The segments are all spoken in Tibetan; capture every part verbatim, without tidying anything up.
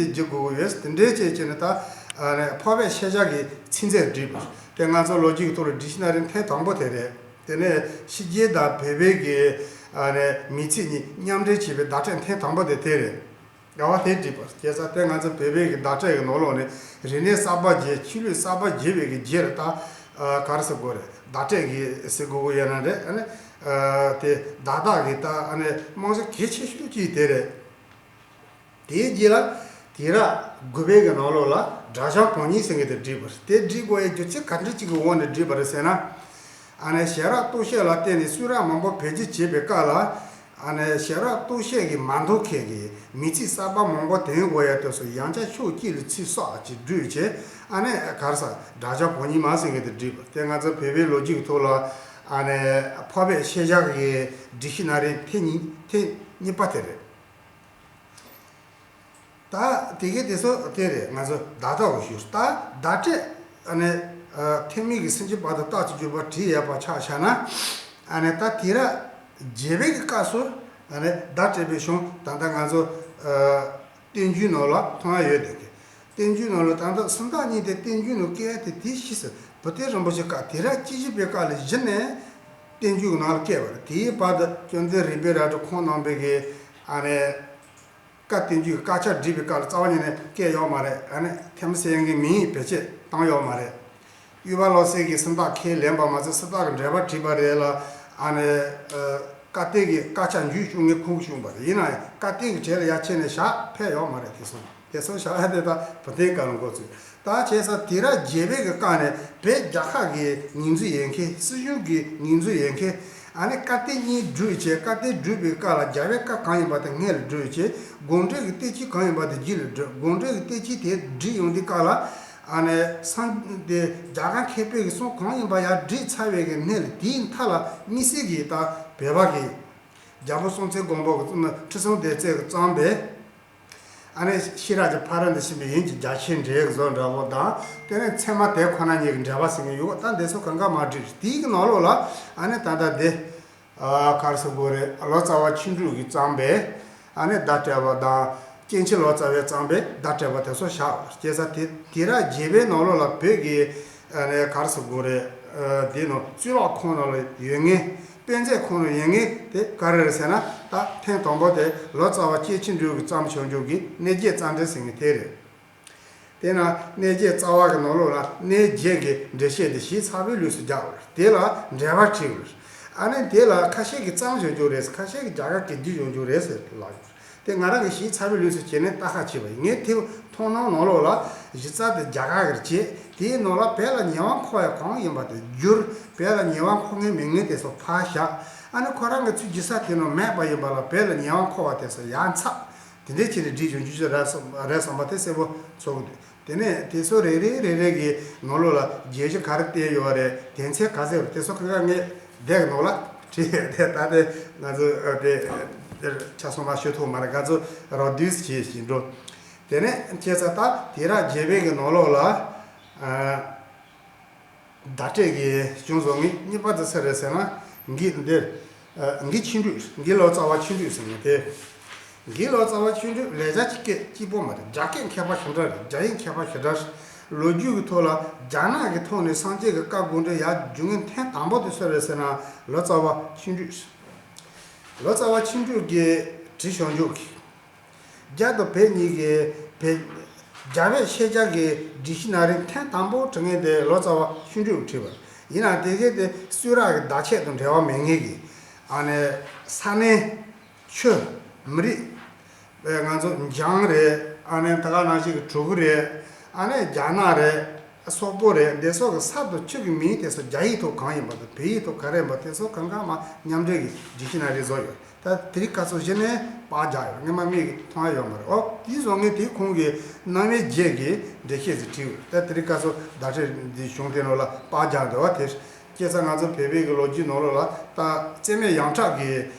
བརྗེ་དགོས་ཀྱི་ཡོད། དེ་འདྲའི་བྱས་བྱས་ནས་ད་ཨ་ནི་ཕོ་བའི་ཤེས་བྱ་གི་ཚིག་མཛོད་བསྒྲིགས་པ་དེ་ང་ཚོ་ལོ་རྒྱུས་ཀྱི་ཐོག་ལ་ཌིག་ཤི་ན་རི་ཐེངས་དང་པོ་དེ་རེད། དེ་ནས་ཕྱི་རྒྱལ་དང་བོད་པའི་གི་ཨ་ནི་མིང་ཚིག་གཉིས་མཉམ་འབྲེལ་བྱས་པའི་བརྡ་སྤྲོད་ཐེངས་དང་པོ་དེ་དེ་རེད། དགའ་བ་དེ་བྲིས་པ་བྱས་ཙང་དེ་ང་ཚོ་བོད་པའི་གི་བརྡ་སྤྲོད་ཀྱི་ནང་ལོགས་ནས་རིག་གནས་གསར་པ་རྒྱས། ཆོས་ལུགས་གསར་པ་རྒྱས་པའི་གི་རྗེས་ལ་ད་ཨ་ག་རེ་ཟེར་དགོས་རེད། བརྡ་སྤྲོད་ཀྱི་ཟེར་དགོས་ཀྱི་ཡོད་ན་རེད། ཨ་ནི་ཨ་དེ་བརྡ་དག་གི་ད་ཨ་ནི་རྨང་གཞི་གལ་ཆེ་ཤོས་གཅིག་དེ་རེད། དེའི་རྗེས་ལ་དུས་རབས་དགུ་པའི་གི་ནང་ལོགས་ལ་སྒྲ་གཞུང་བང་རིམ་ཟེར་མཁན་དེ་བྲིས་པ་རེད། དེ་བྲིས་དགོས་ཡའི་རྒྱུ་མཚན་ག་འདྲ་ཅིག་གི་འོག་ནས་བྲིས་པ་རེད་ཟེར་ན། ཨ་ནི་ཞབས་བྲོ་རྟོག་ཞིབ་ལ་བརྟེན་ནས་གསུང་རབ་མང་པོ་བེད་སྤྱོད་བྱེད་པའི་སྐབས་ལ། ཨ་ནི་ཞབས་བྲོ་རྟོག་ཞིབ་ཀྱི་མ་འདོད་མཁན་གྱི་མིང་ཚིག་གསར་པ་མང་པོ་འདོན་དགོས་ཡ་དེ་ཚོ་ཡང་བསྐྱར་ཕྱོགས་གཅིག་ལ་ཚིག་གསོག་ཅིག་བསྒྲུབས་བྱས། ཨ་ནི་ག་རེ་ཟེར། སྒྲ་གཞུང་བང་རིམ་ཟེར་མཁན་དེ་བྲིས་པ་དེ་ང་ཚོ་བོད་པའི་ལོ་རྒྱུས་ཀྱི་ཐོག་ལ་ཨ་ནི་ཕོ་བའི་ཤེས་བྱ་གི་ཌིག་ཤི་ན་རི་ཐེངས་གཉིས་ཐེངས་གཉིས་པ་དེ་རེད། ད་དེ་གའི་དེ་ཚོ་དེ་རེད། ང་ཚོ་བརྡ་དག་གི་ཞུ། ད་བརྡ་སྤྲོད་ཨ་ནི་ཨ་ཐེག་དམན་གྱི་སེམས་ཀྱི་བར་དུ་རྟགས་ཀྱི་འཇུག་པ་བྲིས་ཡོད་པ་ཆ་བཞག་ན། ཨ་ནི་ད་དུས་རབས་བརྒྱད་པའི་གི་སྐབས་སུ་ཨ་ནི་བརྡ་སྤྲོད་པའི་གཞུང་ད་ལྟ་ང་ཚོ་ཨ་བསྟན་འགྱུར་ནང་ལ་མཐོང་ཡ་ཡོད་དེ་གི། བསྟན་འགྱུར་ནང་ལ་ད་ལྟ་སུམ་རྟགས་གཉིས་ཏེ། བསྟན་འགྱུར་ནང་སྐད་དེ་དེ་བཞིན་གཤེགས་སོ། བུ་སྟོན་རིན་པོ་ཆེ་སྐབས་དུས་རབས་བཅུ་བཞི་པའི་སྐབས་ལ་གཞི་ནས་བསྟན་འགྱུར་གྱི་ནང་ལ་བཀལ་བ་རེད། དེའི་བར་དུ་བཅོམ་ལྡན་རིག་པའི་རལ་གྲི་ཁོང་རྣམ་པའི་གི་ཨ་ནི་བཀའ་བསྟན་འགྱུར་གྱི་དཀར་ཆག་བསྒྲིགས་པའི་སྐབས་ལ་རྩ་བ་ཉིད་ནས་བཀལ་ཡོད་མ་རེད། ཨ་ནི་ཐེག་དམན་སེང་གེའི་མིང་བེད་སྤྱོད་བཏང་ཡོད་མ་རེད། དབྱུ་བ་བློ་གསལ་གྱིས་སུམ་རྟགས་ཁས་ལེན་པ་མ་ཟད་སུམ་རྟགས་ཀྱི་འགྲེལ་པ་བྲིས་པ་རེད་ལ། ཨ་ནི་ཨ་བཀའ་བསྟན་གྱི་དཀར་ཆག་མཇུག་བསྐྱོན་མཁན་ཁོང་གིས་བསྐྱོན་པ་རེད། ཡིན་ན་ཡང་བཀའ་བསྟན་གྱི་གྲས་ལ་ཡར་ཁྱེར་ནས་བཞག་ཕེབས་ཡོད་མ་རེད། དེ་སོང་དེ་སོང་བཞག་ཡ་དེ་ད་བུ་སྟོན་སྐབས་ལ་འགོ་ཚུགས། ད་བྱས་ཙང་དུས་རབས་བརྒྱད་པའི་གི་སྐབས་ནས་བོད་རྒྱལ་ཁབ་ཀྱི་ངོས་འཛིན་ཡོད་མཁན། སྲིད་གཞུང་གི་ངོས་འཛིན་ཡོད་མཁན། ཨ་ནི་བཀའ་བསྟན་གཉིས་བསྒྲུབས་བྱས། བཀའ་བསྟན་བསྒྲུབས་པའི་སྐབས་ལ་རྒྱལ་བའི་བཀའ་གང་ཡིན་པ་དེ་སྔོན་ལ་བསྒྲུབས་བྱས། དགོངས་འགྲེལ་གྱི་བསྟན་བཅོས་གང་ཡིན་པ་དེ་རྗེས་ལ་བསྒྲུབས། དགོངས་འགྲེལ་གྱི་བསྟན་བཅོས་དེ་བསྒྲིགས་ཡོང་དུས་སྐབས་ལ། ཨ་ནི་སངས་དེ་རྒྱ་གར་མཁས་པའི་གི་གསུང་གང་ཡིན་པ་ཡར་བསྒྲིགས་ཚར་བའི་གི་སྔོན་ལ། དེའི་མཐའ་ལ་དམིགས་བསལ་གྱི་ད་བོད་པ་གི་རྒྱལ་པོ་སྲོང་བཙན་སྒམ་པོ་གི་ཁྲི་སྲོང་ལྡེ་བཙན་གྱིས་བརྩམས་པའི། ཨ་ནི་ཤེས་རབ་ཀྱི་ཕ་རོལ་ཏུ་ཕྱིན་པའི་དབྱིངས་ཀྱི་རྒྱ་ཆེར་འགྲེལ་བཟོ་འདྲ་བོ་དང་། དེ་ནས་ཚད་མ་དེ་ཁོ་ན་ཉིད་ཀྱི་འགྲེལ་པ་ཟེར་མཁན་ཡོད། ད་འདི་ཚོ་གང་ག་མ་བྲིས། དེའི་གི་ནང་ལོགས་ལ་ཨ་ནི་ད་ལྟ་དེ་ཨ་ག་རེ་ཟེར་དགོས་རེད། ལོ་ཙཱ་བ་ཆོས་དྲུག་གིས་བརྩམས་པའི་ཨ་ནི་བརྡ་སྤྲོད་པ་དང་། སྐྱེས་ཆེན་ལོ་ཙཱ་བས་བརྩམས་པའི་བརྡ་སྤྲོད་པ་དེ་ཚོ་བཞག་པ་རེད། བྱས་ཙང་དེ་དུས་རབས་བརྒྱད་པའི་ནང་ལོགས་ལ་བོད་ཀྱི་ཨ་ནི་ག་རེ་ཟེར་དགོས་རེད། ཨ་དེ་ནང་གཙུག་ལག་ཁང་ནང་ལ་ཡོད་མཁན། དཔེ་མཛོད་ཁང་ནང་ཡོད་མཁན་དེ་ག་རེ་རེད་ཟེར་ན། ད་ཐེངས་དང་པོ་དེ་ལོ་ཙཱ་བ་སྐྱེས་ཆེན་དྲུག་གིས་བརྩམས་བྱུང་རྒྱུ་གི་གནས་བརྒྱད་རྩ་འགྲེལ་ཟེར་མཁན་དེ་རེད། དེས་ན་གནས་བརྒྱད་རྩ་བ་གི་ནང་ལོགས་ལ་གནས་བརྒྱད་ཀྱི་འགྲེལ་བཤད་དེ་ཞིབ་ཚགས་པོའི་ལུགས་སུ་རྒྱག་པ་རེད། དེ་ལ་འགྲེལ་པ་བྲིས་པ་རེད། ཨ་ནི་དེ་ལ་ཁ་ཤས་ཀྱིས་བརྩམས་བྱུང་རྒྱུ་རེད། ཁ་ཤས་ཀྱིས་རྒྱ་གར་གྱིས་བསྒྲིགས་བྱུང་རྒྱུ་རེད་ཟེར་ལབ་ཡོད། དེ་ང་རང་གིས་ཞིབ་ཚགས་པའི་ལུགས་སུ་བྱས་ནས་ལྟ་ཁ་ཕྱེས་པ་ཡིན། ངས་དེ་མཐོང་སྣང་ནང་ལོགས་ལ་གཞི་རྩ་དེ་རྒྱ་གར་གྱི་རེད། དེའི་ནང་ལ་བོད་ལ་ཉེ་བར་མཁོ་བ་གང་ཡིན་པ་དེ་བསྒྱུར། བོད་ལ་ཉེ་བར་མཁོ་མཁན་མེད་མཁན་དེ་ཚོ་ཕར་བཞག། ཨ་ནི་ཁོ་རང་གི་ཚུར་བསྒྱུར་ས་དེ་ནང་མེད་པ་ཡིན་པ་ལ་བོད་ལ་ཉེ་བར་མཁོ་བ་དེ་ཚོ་ཡར་འཚག། དེ་འདྲའི་ཆེད་དུ་བསྒྲིགས་བྱུང་རྒྱུ་ཞིག་རེད་བསམ་རེད་བསམ་པ་དེ་གསལ་པོ་ཚོར་གི་འདུག། དེ་ནས་དེ་ཚོ་རེ་རེ་རེ་རེ་གི་ནང་ལོགས་ལ་རྒྱས་གཞི་ག་རེ་བསྟན་ཡོད་རེད། དོན་ཚན་ག་ཚོད་རེད། དེ་ཚོ་གང་ག་ངས་འདི་གི་ནང་ལ་བྲིས་ཡོད། དེ་ད་ལྟ་ང་ཚོ་དེ་འདིར་ཆ་ཚང་མ་ཤོད་ཐུབ་མ་རེད། ང་ཚོ་རོ་བསྡུས་བྱས་ཤིག་འགྲོ། དེ་ནས་བྱས་ཙང་ད་དུས་རབས་བརྒྱད་པའི་གི་ནང་ལོགས་ལ། ཨ། བརྡ་སྤྲོད་ཀྱི་གཞུང་བཟོ་མཁན་གཉིས་པ་དེ་སུ་རེད་ཟེར་ན། དགེ་འདི། ཨ། དགེ་ཆོས་སྒྲོན། དགེ་ལོ་ཙཱ་བ་ཆོས་སྒྲོན་ཟེར་མཁན་དེ། དགེ་ལོ་ཙཱ་བ་ཆོས་སྒྲོན་ལེགས་སྦྱར་གྱི་སྐད་གཅིག་པོ་མ་རེད། རྒྱ་སྐད་མཁས་པ་ཞེ་དྲག་རེད། རྒྱ་ཡིག་མཁས་པ་ཞེ་དྲག་རེད། ལོ་རྒྱུས་ཀྱི་ཐོག་ལ་རྒྱ་ནག་གི་ཐོག་ནས་སངས་རྒྱས་ཀྱི་བཀའ་དགོངས་འགྲེལ་ཡར་བསྒྱུར་མཁན་ཐེངས་དང་པོ་དེ་སུ་རེད་ཟེར་ན། ལོ་ཙཱ་བ་ཆོས་སྒྲོན། ལོ་ཙཱ་བ་ཆོས་སྒྲོན་གྱིས་བྲིས་བྱུང་རྒྱུ་གི། རྒྱ་དང་བོད་གཉིས་ཀྱི་བོད་རྒྱ་བོད་ཤེས་བྱ་གི་ཌིག་ཤི་ན་རི་ཐེངས་དང་པོ་བྲིས་མཁན་དེ་ལོ་ཙཱ་བ་ཆོས་སྒྲོན་བྲིས་པ་ཡིན་ན། དེ་གའི་དེ་གསུང་རབ་ཀྱི་བརྡ་ཆད་དང་འབྲེལ་བ་མེད་མཁན་གྱི། ཨ་ནི་ས་གནས། ཆོས། མི་རིགས། ང་ཚོ་འཇང་རེད། ཨ་ནི་ད་ག་ནང་བཞིན་གྱི་གྲུ་གུ་རེད། ཨ་ནི་རྒྱ་ནག་རེད། སོག་པོ་རེད། འདི་སོགས་ཀྱི་ས་དང་ཆུ་གི་མིང་དེ་ཚོ་རྒྱ་ཡིག་ཐོག་གང་ཡིན་པ་དང་བོད་ཡིག་ཐོག་ག་རེ་ཡིན་པ་དེ་ཚོ་གང་ག་མ་མཉམ་འབྲེལ་གྱི་ཌིག་ཤི་ན་རི་བཟོ་ཡོད། ད་དེ་རིང་ཁ་སང་གཞི་ནས་པར་རྒྱག་ཡོད། སྔོན་མ་མིག་གིས་མཐོང་ཡ་ཡོད་མ་རེད། ཨོ་དེ་བཟོ་མཁན་དེ་ཁོང་གིས་རྣམ་དབྱེ་བརྒྱད་ཀྱི་འགྲེལ་བཤད་ཅིག་བྲིས་ཡོད། ད་དེ་རིང་ཁ་སང་བརྡ་སྤྲོད་འདི་གཞུང་དེ་ནང་ལ་པར་རྒྱག་འདུག་བ། དེ་སྐྱེས་ས་ང་ཚོ་བོད་པའི་གི་ལོ་རྒྱུས་ནང་ལོགས་ལ་ད་རྩེ་མོ་ཡོངས་གྲགས་ཀྱི་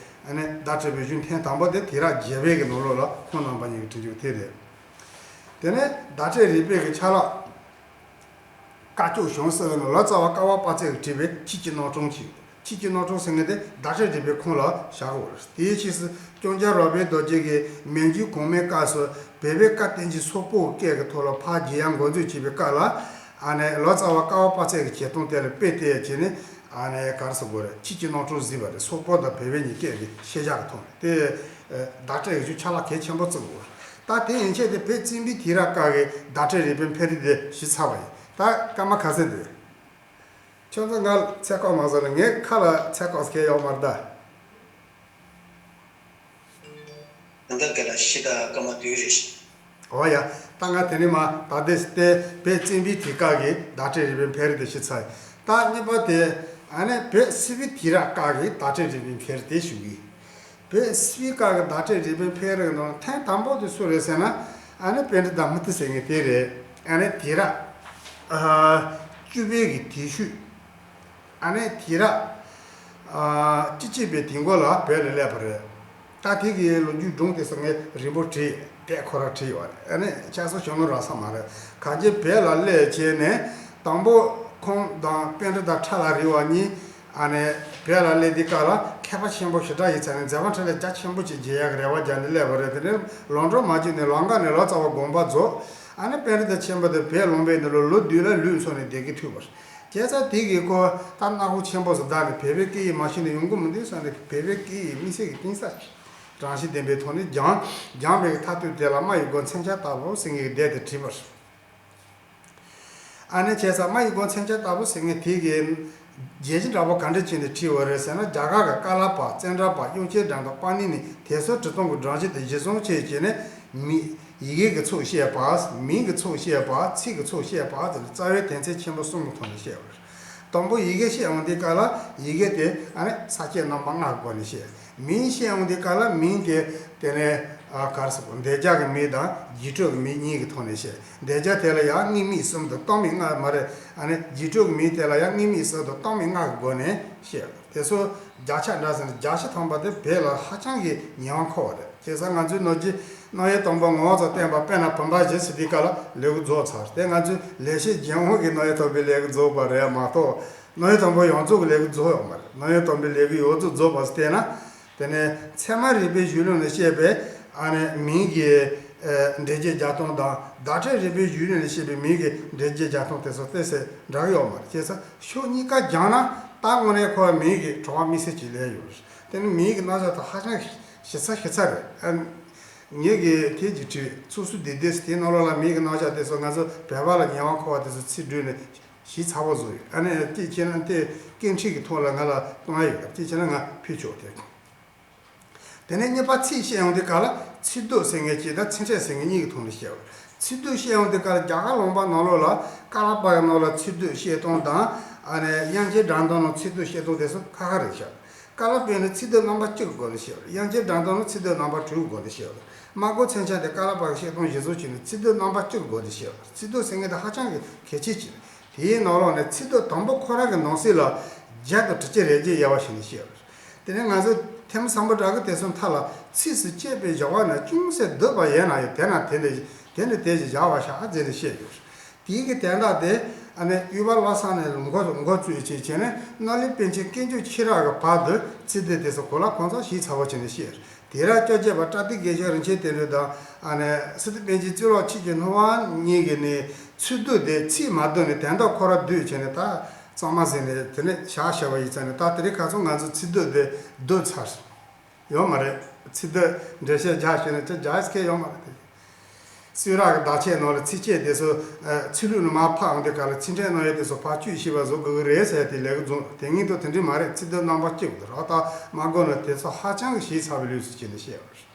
ཨ་ནི་བརྡ་སྤྲོད་པའི་གཞུང་ཐེངས་དང་པོ་དེ་དུས་རབས་བརྒྱད་པའི་གི་ནང་ལོགས་ལ་ཁོང་རྣམ་པ་གཉིས་ཀྱིས་བྲིས་རྒྱུ་དེ་རེད། དེ་ནས་བརྡ་སྤྲོད་རིག་པའི་གི་ཆ་ལག་བཀའ་ཆོས་གཞུང་ཟེར་བའི་ནང་ལོ་ཙཱ་བ་ཀ་པ་དཔལ་བརྩེགས་ཀྱིས་བྲིས་པའི་ཆོས་ཀྱི་སྣང་གྲོང་ཅིག། ཆོས་ཀྱི་རྣམ་འཕྲུལ་ཟེར་མཁན་དེ་བརྡ་སྤྲོད་རིག་པའི་ཁོངས་ལ་བཞག་དགོས་རེད། དེའི་ཕྱིས་སུ་ལྕང་སྐྱ་རོལ་པའི་རྡོ་རྗེ་གིས་མན་ཇུའི་གོང་མའི་སྐབས་སུ་བོད་པའི་བཀའ་བསྟན་བཅོས་སོག་པོའི་སྐད་ཀྱི་ཐོག་ལ་ཕར་བསྒྱུར་ཡག་འགོ་འཛུགས་བྱས་པའི་སྐབས་ལ། ཨ་ནི་ལོ་ཙཱ་བ་ཀ་བ་པ་ཚེ་གི་བྱེད་སྟངས་དེ་ལ་དཔེ་བལྟས་བྱས་ནས། ཨ་ནི་ག་རེ་ཟེར་དགོས་རེད། ཆོས་ཀྱི་རྣམ་འཕྲུལ་བཟོས་པ་རེད། སོག་པོ་དང་བོད་པའི་གཉིས་སྐད་ཀྱི་ཤེས་བྱ་གི་ཐོག་ནས་དེ་བརྡ་སྤྲོད་ཡག་ཆ་ལག་གལ་ཆེན་པོ་བརྩི་དགོས་རེད། ད་དེ་ཡན་ཆད་དེ་བོད་བཙན་པོའི་དུས་རབས་སྐབས་ཀྱི་བརྡ་སྤྲོད་རིག་པའི་འཕེལ་རིམ་དེ་ཞུས་ཚར་བ་ཡིན། ད་སྐར་མ་ཁ་ཤས་འདུག་ཁྱོད་ཚོ་ང་ཚད་བཀག་མ་བཟོ་ནས། ངའི་ཁ་ལ་ཚད་བཀག་ཟེར་མཁན་ཡོད་མ་རེད་ད། ད་ལྟ་ག་ལ་ཕྱི་ཟླ་སྐར་མ་བདུན་རེད། འོ་ཡ། ད་ང་དེ་ནས་མར་ད་ལྟའི་སྟེང་བོད་བཙན་པོའི་དུས་སྐབས་ཀྱི་བརྡ་སྤྲོད་རིག་པའི་འཕེལ་རིམ་དེ་ཞུས་ཚར་ཡིན། ད་གཉིས་པ་དེ། ཨ་ནི་བོད་སིལ་བུའི་དུས་རབས་སྐབས་ཀྱི་བརྡ་སྤྲོད་རིག་པའི་འཕེལ་རིམ་དེ་ཞུ་གི་ཡིན། བོད་སིལ་བུའི་སྐབས་ཀྱི་བརྡ་སྤྲོད་རིག་པའི་འཕེལ་རིམ་ནང་ཐེངས་དང་པོ་དེ་སུ་རེད་ཟེར་ན། ཨ་ནི་པཎྜི་ཏ་མུ་ཏི་ཟེར་མཁན་དེ་རེད། ཨ་ནི་དུས་རབས་ཨ་བཅུ་པའི་གི་དུས་ཤོས། ཨ་ནི་དུས་རབས་ཨ་བཅུ་གཅིག་པའི་དུས་འགོ་ལ་བོད་ལ་སླེབས་པ་རེད། ད་དེ་གི་ལོ་རྒྱུས་སྒྲུང་དེ་ཚོ་ངས་རིང་པོ་བྲིས། དེབ་ཁོ་རང་བྲིས་ཡོད་རེད། ཨ་ནི་ཆ་ཚང་ཤོང་ནི་རག་ས་མ་རེད། གང་ཅི་བོད་ལ་སླེབས་བྱས་ནས་དང་པོ་ཁོང་དང་པཎྜི་ཏ་ཁྲ་ལ་རི་བ་གཉིས། ཨ་ནི་བོད་ལ་སླེབས་དུས་སྐབས་ལ་མཁས་པ་ཆེན་པོ་ཞེ་དྲག་ཡིན་ཙང་ནས་མཛད་པ་འཕྲིན་ལས་རྒྱ་ཆེན་པོ་ཅིག་མཇལ་ཡག་གི་རེ་བ་རྒྱག་ནས་སླེབས་པ་རེད། དེ་ནས་ལམ་འགྲོ་མ་བྱས་ནས་ལམ་ཁ་ནས་ལོ་ཙཱ་བ་དགོངས་པ་རྫོགས། ཨ་ནི་པཎྜི་ཏ་ཆེན་པོ་དེ་བོད་ལུང་པའི་ནང་ལ་ལོ་བདུན་ལ་ལུས་སོང་ནས་བསྡད་ཀྱི་ཐུག་པ་རེད། བྱས་ཙང་དེ་གི་སྐོར་ད་སྣ་ཁུག་ཆེན་པོ་ཟིག་བཏང་ནས་བོད་པའི་སྐད་ཡིག་མ་ཤེས་ནས་ཡོང་གི་མི་འདུག་བསམ་ནས། བོད་པའི་སྐད་ཡིག་དམིགས་བསལ་གྱི་གཏིང་ཟབ་ཅིག་དྲང་ཞིང་བདེན་པའི་ཐོག་ནས་སྦྱངས། སྦྱངས་པའི་མཐར་ཐུག་དེ་ལ་རྨ་ཡི་སྒོ་མཚན་བྱང་ལྟ་བུ་ཟེར་མཁན་གྱི་དེབ་དེ་བྲིས་པ་རེད། ཨ་ནི་བྱས་ཙང་རྨ་ཡི་སྒོ་མཚན་བྱང་ལྟ་བུ་ཟེར་མཁན་དེ་གི་བརྗོད་གཞི་འདྲ་པོ་ག་འདྲ་བྱས་ནས་བྲིས་པ་རེད་ཟེར་ན། རྒྱ་གར་གྱི་ཀ་ལ་པ་ཙནྡྲ་པ་དབྱངས་ཅན་སྒྲ་མདོ་པཱ་ཎི་ནས་དེབ་སོགས་འབྲི་སྟངས་ཀྱི་སྒྲོམ་གཞི་དེ་གཞིར་བཟུང་བྱས་བྱས་ནས། མི་ཡི་གེ་གི་ཚུལ་བཤད་པ། མིང་གི་ཚུལ་བཤད་པ། ཚིག་གི་ཚུལ་བཤད་པ་དེ་ལ་རྩ་བའི་དོན་ཚན་ཆེན་པོ་གསུམ་གྱི་ཐོག་ནས་བཤད་པ་རེད། དང་པོ་ཡི་གེ་བཤད་ཡོང་དུས་སྐབས་ལ་ཡི་གེ་དེ་ཨ་ནི་ས་བཅད་རྣམ་པ་ལྔ་གི་སྒོ་ནས་བཤད། མིང་བཤད་ཡོང་དུས་སྐབས་ལ་མིང་དེ་དེ་ནས་ཨ་ག་རེ་ཟེར་དགོས། འདོད་ཆགས་ཀྱི་མིང་དང་རྗེས་གྲོལ་གྱི་མིང་གཉིས་ཀྱི་ཐོག་ནས་བཤད། འདོད་ཆགས་དེ་ལ་ཡང་དངོས་མིང་གསུམ་དང་སྟོང་མིང་ལྔ། མ་རེད། ཨ་ནི་རྗེས་གྲོལ་གྱི་མིང་དེ་ལ་ཡང་དངོས་མིང་གསུམ་དང་སྟོང་མིང་ལྔ་གི་སྒོ་ནས་བཤད། དེ་ཚོ་བརྒྱ་ཆ་འདྲ་ཟེར་ན་བརྒྱ་ཆ་ཐམ་པ་དེ་བོད་ལ་ཧ་ཅང་གི་ཉེ་བར་མཁོ་བ་རེད། བྱས་ཙང་ང་ཚོའི་ནང་གི་རྣམ་དབྱེ་དང་པོ་ངོ་བོ་རྫོགས་བསྟན་པ་དཔེར་ན་བུམ་པ་བཞི་ཟེར་དུས་སྐབས་ལ་ལས་འགུལ་རྫོགས་ཚར། དེ་ང་ཚོའི་ལེགས་བཤད་ལྗོན་དབང་གི་རྣམ་དབྱེ་དང་པོའི་ལས་འགུལ་རྫོགས་པ་རེད་མ་གཏོགས། རྣམ་དབྱེ་དང་པོ་ཡོངས་རྫོགས་ཀྱི་ལས་འགུལ་རྫོགས་ཡོད་མ་རེད། རྣམ་དབྱེ་དང་པོའི་ལས་འགུལ་ཡོངས་རྫོགས་རྫོགས་པ་ཟེར་བལྟས་ན། དེ་ནས་ཚད་མ་རིག་པའི་གཞུང་ལུགས་ནས་བཤད་པའི་ཨ་ནི་མིང་གི་ཨ་འགྲེལ་བརྗོད་རྒྱག་སྟངས་དང་། བརྡ་སྤྲོད་རིག་པའི་གཞུང་ལུགས་ནས་བཤད་པའི་མིང་གི་འགྲེལ་བརྗོད་རྒྱག་སྟངས་དེ་ཚོ་ཏོག་ཙམ་འདྲ་གི་ཡོད་མ་རེད། བྱས་ཙང་ཕྱོགས་གཉིས་ཀ་སྦྱངས་ན་ད་དངོས་གནས་ཁོ་མིང་གི་གྲུབ་པ་དམིགས་བསལ་གྱི་ལས་ཡོད་རེད། དེ་ནི་མིང་གི་རྣམ་གཞག་དེ་ཧ་ཅང་ཞིབ་ཚགས་ཞིབ་ཚགས་རེད། ཨ་ངེད་ཀྱིས་དེབ་ཅིག་བྲིས། ཚུགས་སུ་བསྡུས་བསྡུས་ཟེར། དེའི་ནང་ལོགས་ལ་མིང་གི་རྣམ་གཞག་དེ་ཚོ་ང་ཚོ་བོད་པ་ལ་ཉེ་བར་མཁོ་བ་དེ་ཚོ་ཚིག་བསྒྲིལ་ནས་ཞིབ་ཚགས་པོ་བཟོས་ཡོད། ཨ་ནི་དེ་བྱས་ན་དེ་སྐད་འཕྲིན་གྱི་ཐོག་ལ་ང་ལ་གཏོང་ཡ་ཡོད། དེ་བྱས་ན་ང་ཕུལ་ཆོག་དེ། དེ་ནས་གཉིས་པ་ཚིག་བཤད་ཡོང་དུས་སྐབས་ལ་ཚིག་སྡུད་ཟེར་མཁན་གཅིག་དང་ཚིག་ཕྲད་ཟེར་མཁན་གཉིས་ཀྱི་ཐོག་ནས་བཤད་པ། ཚིག་སྡུད་བཤད་ཡོང་དུས་སྐབས་ལ་རྒྱ་གར་ལུང་པ་ནང་ལོགས་ལ་ཀ་ལ་པ་ཡི་ནང་ལ་ཚིག་སྡུད་བཤད་སྟངས་དང་། ཨ་ནི་དབྱངས་ཅན་སྒྲ་མདོ་ནང་ཚིག་སྡུད་བཤད་སྟངས་དེ་ཚོ་ཁ་ཁ་རེད་ཤག་ཀ་ལ་པའི་ནི་ཚིག་སྡུད་རྣམ་པ་གཅིག་གི་སྒོ་ནས་བཤད་པ། དབྱངས་ཅན་སྒྲ་མདོ་ནི་ཚིག་སྡུད་རྣམ་པ་དྲུག་གི་སྒོ་ནས་བཤད་པ། སྨྲ་སྒོ་མཚན་བྱང་དེ་ཀ་ལ་པ་གི་བཤད་སྟངས་གཞིར་བཟུང་བྱས་ནས་ཚིག་སྡུད་རྣམ་པ་གཅིག་གི་སྒོ་ནས་བཤད་པ། ཚིག་སྡུད་ཟེར་མཁན་དེ་ཧ་ཅང་གི་གལ་ཆེ་ཆེ་རེད། དེའི་ནང་ལོགས་ནས་ཚིག་སྡུད་དང་པོ་ཁོ་རང་གི་ནང་གསེས་ལ་བརྒྱད་དང་དྲུག་ཅུ་རེ་བརྒྱད་དབྱེ་བ་ཕྱེ་ནས་བཤད་པ་རེད། དེ་ནས་ང་ཚོས་ཐེམ་སམ་བྷོ་ཊ་གི་དེ་ཚོའི་མཐའ་ལ་ཚིགས་སུ་བཅད་པའི་བཞག་པ་ན་ཅུང་ཟད་བསྡུས་པ་ཡིན་ན་ཡང་དེ་ན་དེ་འདྲ་དེ་འདྲ་དེ་ཞིག་བཞག་པ་ཤག་ཟེར་ནས་བཤད་ཡོད། དེའི་གི་དན་རྟགས་དེ་ཨ་ནི་དབུས་པ་བློ་བཟང་ནས་མགོ་མགོ་བཙུགས་བྱས་བྱས་ནས་རྣམ་གླིང་པཎ་ཆེན་དཀོན་མཆོག་ཆོས་རབ་ཀྱི་བར་དུ་ཚིག་སྡུད་དེ་ཚོ་གོ་ལ་གང་ཚང་ཞིབ་ཚགས་པོ་བྱས་ནས་བཤད། དེ་ར་བཅོ་བརྒྱད་པ་བཀྲ་ཤིས་དགེ་བཤེས་རིན་ཆེན་བསྟན་འགྲོ་དང་། ཨ་ནི་སི་ཏུ་པཎ་ཆེན་གཙུག་ལག་ཆོས་ཀྱི་སྣང་བ་གཉིས་ཀྱིས་ནི་ཚིག་སྡུད་དེ་ཚིག་མ་བསྡུས་ནས་དན་རྟགས་ཁོ་ར་བསྡུས་བྱས་ནས་ད་གཙང་མ་ཟིན་ནས་དེ་ནས་བཞག་བཞག་པ་ཡིན་ཙང་ནས། ད་དེ་རིང་ཁ་སང་ང་ཚོ་ཚིག་སྡུད་དེ་བསྡུས་ཚར་ཡོད་མ་རེད། ཚིག་སྡུད་འགྲེལ་བཤད་རྒྱག་ཤེས་ན་ཅི་རྒྱག་ཤེས་ཡོད་མ་རེད་དེ། གསུང་རབ་ཀྱི་བརྡ་ཆད་ནང་ལ་ཚིགས་བཅད་དེ་ཚོ་ཨ་ཚིག་ལྷུག་ནས་མར་ཕབ་ཡོང་དུས་སྐབས་ལ་ཚིག་ཕྲད་རྣམ་དབྱེ་དེ་ཚོ་ཕར་བཅུག་ཤེས་པ་བཟོ་དགོས་ཀྱི་རེད་ཟེར་དེ་ལས་ཀ་བཟུང་། དེ་སྔོན་དུ་དེ་འདྲ་མ་རེད། ཚིག་སྡུད་རྣམ་པ་གཅིག་རེད། ད་སྨྲ་སྒོ་ནས་དེ་ཚོ་ཧ་ཅང་གི་ཞིབ་ཚགས་པའི་ལུགས་སུ་བྱས་ནས་བཤད་པ་རེད།